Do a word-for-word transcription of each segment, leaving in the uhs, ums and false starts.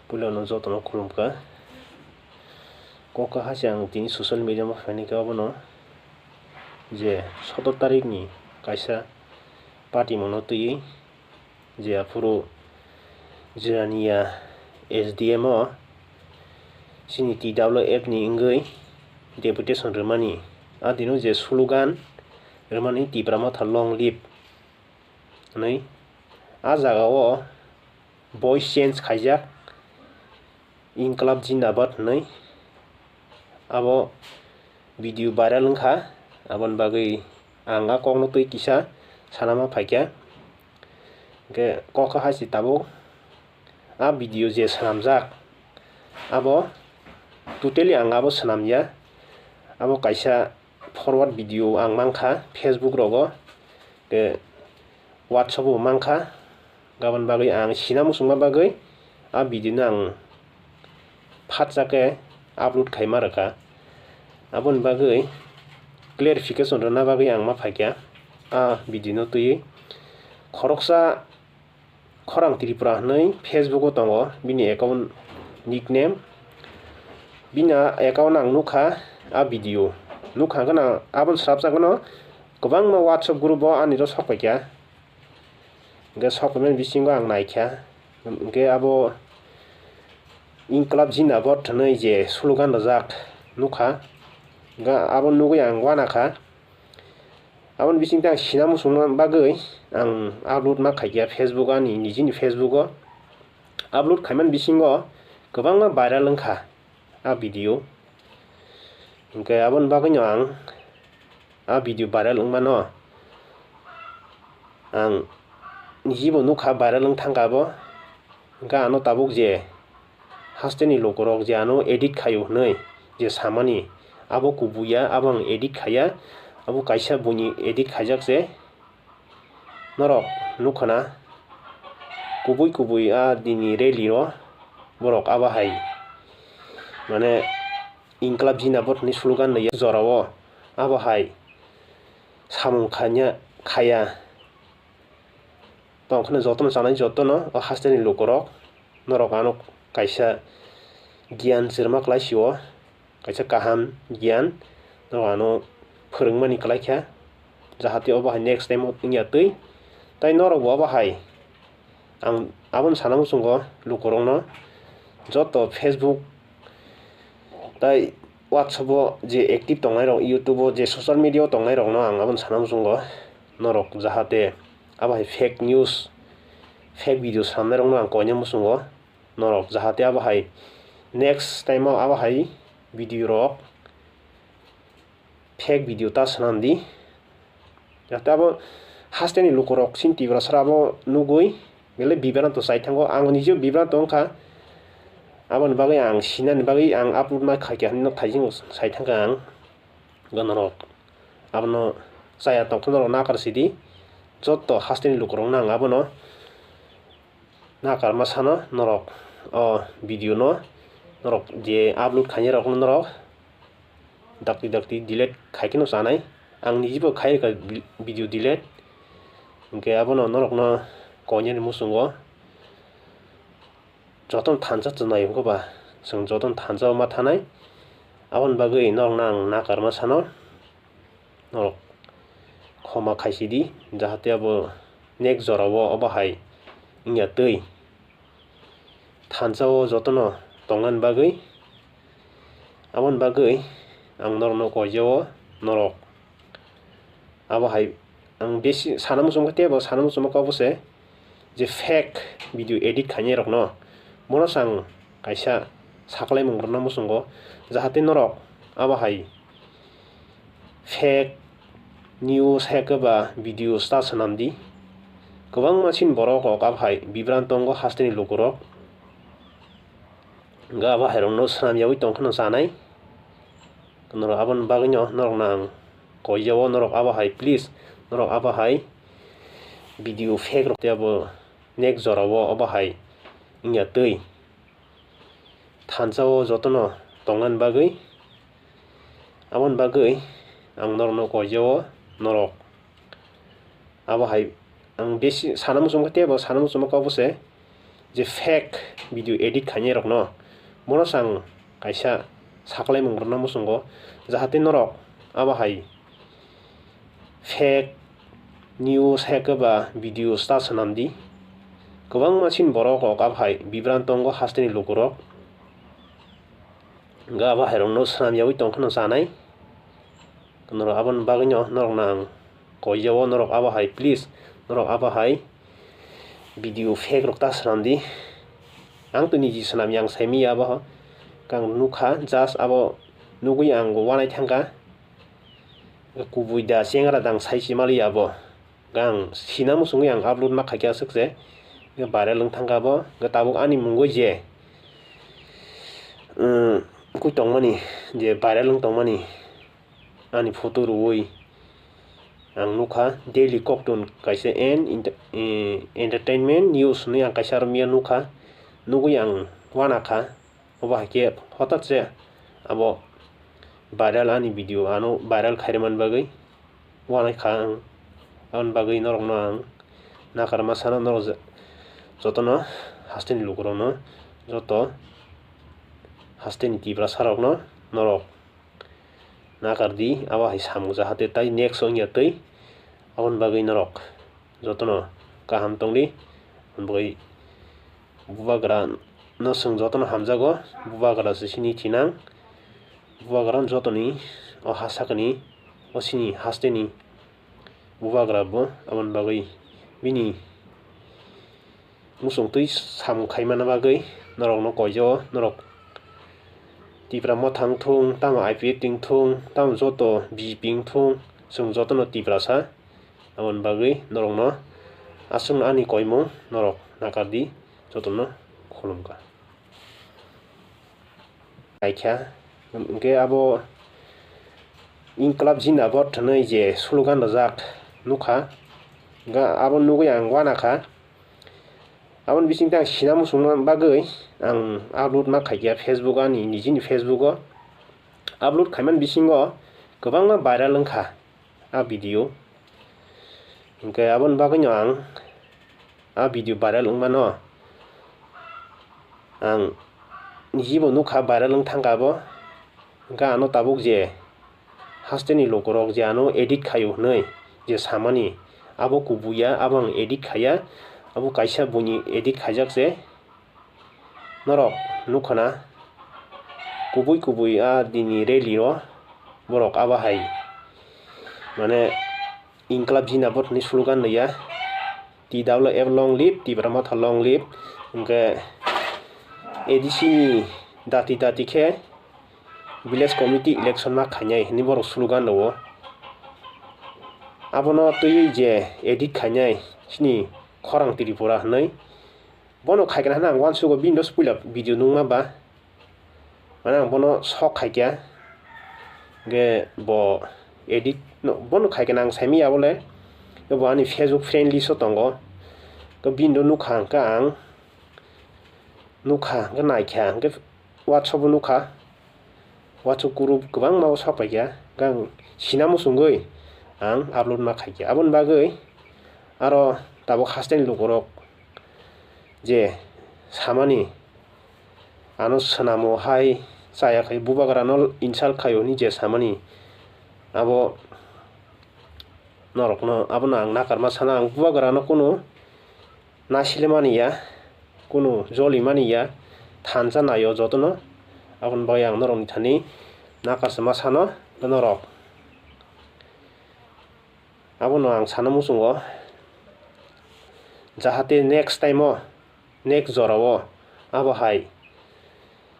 Puila no jotono khulumkha. Kok kaha se ang tini social media o phaini khe obono je sotor tarik ni kaisa party mono twiwi je aphuru Jirania S D M o chini T W F ni wngwi deputation rwmani, a dino je slogan rwmani Tipra Motha long live hwnwi, a jaga o voice change khaijak, Inklab Jindabad hwnwi. Abo video viral wngkha, aboni bagwi ang a kokno twi kisa sanama phaikha. Hwnkhe kok kaha se tabuk a video je swnamjak, abo totally ang abo swnamya. Abo kaisa forward video ang mankha Facebook rogo, tei WhatsApp o mankha. Aboni bagwi ang sina muchungma bagwi a video no ang phatsa khe upload khaima rwkha. Aboni bagwi clarification rwna bagwi ang ma phaikha a video no twiwi. Khoroksa Khorang Tripura hwnwi Facebook o tongo bini account nickname. Bini account ang nukha a video. Nukha hwnkhe no aboni swrapsa gano kwbangma WhatsApp group o ani ro sok paikha. Hwnkhe sok paimani bisingo ang naikha. Hwnkhe abo Inklab Jindabad hwnwi je slogan rwjak nukha. Hwnkhe abo nugwi ang uanakha. Aboni bisingtwi ang sina muchungna bagwi ang upload ma khaikha Facebook, ani nijini Facebook o upload khaimani bisingo kwbangma viral wngkha a video. Hwnkhe aboni bagwino ang a video viral wngmano ang nijibo nukha, viral wng thangkha abo. Hwnkhe ano tabuk je hasteni lukurok je ano edit khaio hwnwi je samani, abo kubuya, abo ang edit khaiya, abo kaisa buini edit khaijak se. Norok nukha na, kubui kubui a dini rally o borok abo hai, mane, Inklab Jindabad hwnwi slogan rwya jorao, abo hai samung khanya khaya. Tongkhwno jotono chanai jotono o hasteni lukurok, norok ano kaisa giyan chwrwma kwlai sio, kaisa kaham giyan norok ano phwrwngmani kwlai kha, jahate obo hai next time wngya twi. Tai norok bo obo hai ang abono sana muchungo lukurokno, joto Facebook tai WhatsApp o je active tongnai rok, YouTube o je social media o tongnai rokno ang abono sana muchungo, norok jahate abo hai fake news, fake video swnamnai rokno ang koina muchungo, norok jahate abo hai next time o abo hai video rok, fake video ta swnam di. Jahate abo hasteni lukurok chini Tiprasa abo nugwi belai bibranto chai thango. Ang nijo bibranto wngkha. Aboni bagwi ang sinani bagwi ang upload ma khaikha hinwi no thaijingo sai thangkha ang. Norok abono chaya tongkha, norok nakar sidi. Joto hasteni lukurokno ang abono nakarma sano norok o video no norok je upload khainai rokno norok dakti dakti delete khai kheno chanai. Ang nijibo khai rwkha vi-, video delete. Hwnkhe abono norokno koinani muchungo jotono thansa chwnai wngkha ba, chwng jotono thansa o ma thanai. Aboni bagwi norokno ang nakarma sano norok khoma khaisidi, jahate abo next jorao obo hai wngya twi. Thansa o jotono tongnani bagwi, aboni bagwi ang norokno koijao, norok abo hai ang besi sana muchungkha, tei bo sana muchungma kok bose je fake video edit khainai rokno, bono se ang kaisa saklaimung rwna muchungo, jahate norok abo hai fake news hai khe ba videos ta swnam di. Kwbangma chini borok rok abo hai bibranto tongo hasteni lukurok. Hwnkhe abo hai rokno swnam yaui tong kheno chanai. Norok aboni bagwino norokno ang koijao, norok abo hai please, norok abo hai video fake rok tei abo next jorao abo hai wngya twi. Thansa o jotono tongnani bagwi, aboni bagwi ang norokno koijao, norok abo hai ang besi sana muchungkha, tei bo sana muchungma kok bose je fake video edit khainai rokno, bono se ang kaisa saklaimung rwna muchungo, jahate norok abo hai fake news hai khe ba videos ta swnam di. Kwbangma chini borok rok abo hai bibranto wngo hasteni lukurok. Hwnkhe abo hai rokno swnam yaui tong kheno chanai. Norok aboni bagwino norokno ang koi jao, norok abo hai please, norok abo hai video fake rok ta swnam di. Ang to niji swnam ya, ang sai manya abo. Ang nukha, just abo nugwi ang wanai thangkha. Kubui da chengra da ang sai si maliya abo. Ang sina muchungwi ang upload ma khaikha aswk se. Viral wng thangkha abo. Tabuk ani mungwi je, um, kwi tongmani, je viral wng tongmani. Ani photo rwui ang nukha, Delhi Koktun kaisa en ent-, eh, entertainment news hinwi ang kaisa romya nukha, nugwi ang wanakha, obo hai khe hotat se abo viral ani video ano viral khairwmani bagwi wanaikha ang, aboni bagwi norokno ang nakarma sana norok je-, jotono hasteni lukurokno joto hasteni Tiprasa rokno norok nakar di, abo hai samung jahate tai next wngya twi. Aboni bagwi norok jotono kaham tong di. Aboni bagwi bubagra no chwng jotono hamjago, bubagra se sini thinang, bubagra no jotoni o ha sakani o sini hasteni bubagra bo, aboni bagwi bini muchung twi samung khaimani bagwi norokno koijago, norok Tipra Motha wng thung, tamo I P F T wng thung, tamo joto B J P wng thung, chwng jotono Tiprasa. Aboni bagwi norokno aswkno ani koimung norok nakar di, jotono khulumkha. Naikha, hwnkhe abo Inklab Jindabad hwnwi je slogan rwjak nukha, hwnkhe abo nugwi ang wanakha. Aboni bisingtwi ang sina muchungna bagwi ang upload ma khaikha Facebook, ani nijini Facebook o upload khaimani bisingo kwbangma viral wngkha a video. Hwnkhe aboni bagwino ang a video viral wngmano ang nijibo nukha, viral wng thangkha abo. Hwnkhe ano tabuk je hasteni lukurok je ano edit khaio hwnwi je samani, abo kubuya, abo ang edit khaiya, abo kaisa buini edit khaijak se. Norok nukha na, kubui kubui a dini rally o borok abo hai, mane, Inklab Jindabad hwnwi slogan rwya, T W F long live, Tipra Motha long live, hwnkhe A D C ni dati dati khe village committee election ma khainai hwnwi borok slogan rwo. Abono twiwi je edit khainai chini Khorang Tripura hwnwi, bono khaikhe hwnwi ang uansugo bini dos puila video nukma ba. Mane ang bono sok khaikha, hwnkhe bo edit no, bono khaikhe ang saimanya bole, bo ani Facebook friend list o tongo, hwnkhe bini do nukha hwnkhe ang nukha, hwnkhe naikha, hwnkhe WhatsApp o nukha, WhatsApp group kwbangma o sok paikha, hwnkhe ang sina muchungwi ang upload ma khaikha. Aboni bagwi aro tabuk hasteni lukurok je samani, ano swnamo hai chaya khai, bubagrano insult khaio hwnwi je samani, abo norokno, abono ang nakarma sana, ang bubagrano kunu naisile mani ya, kunu joli mani ya, thansa naio jotono, aboni bagwi ang norokni thani nakarsa ma sano norok. Abono ang sana muchungo, jahate next time o, next jora o abo hai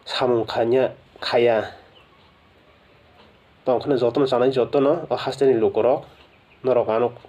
samung khanya, khaya tongkhwna jotono chanai jotono o hasteni lukurok norok ano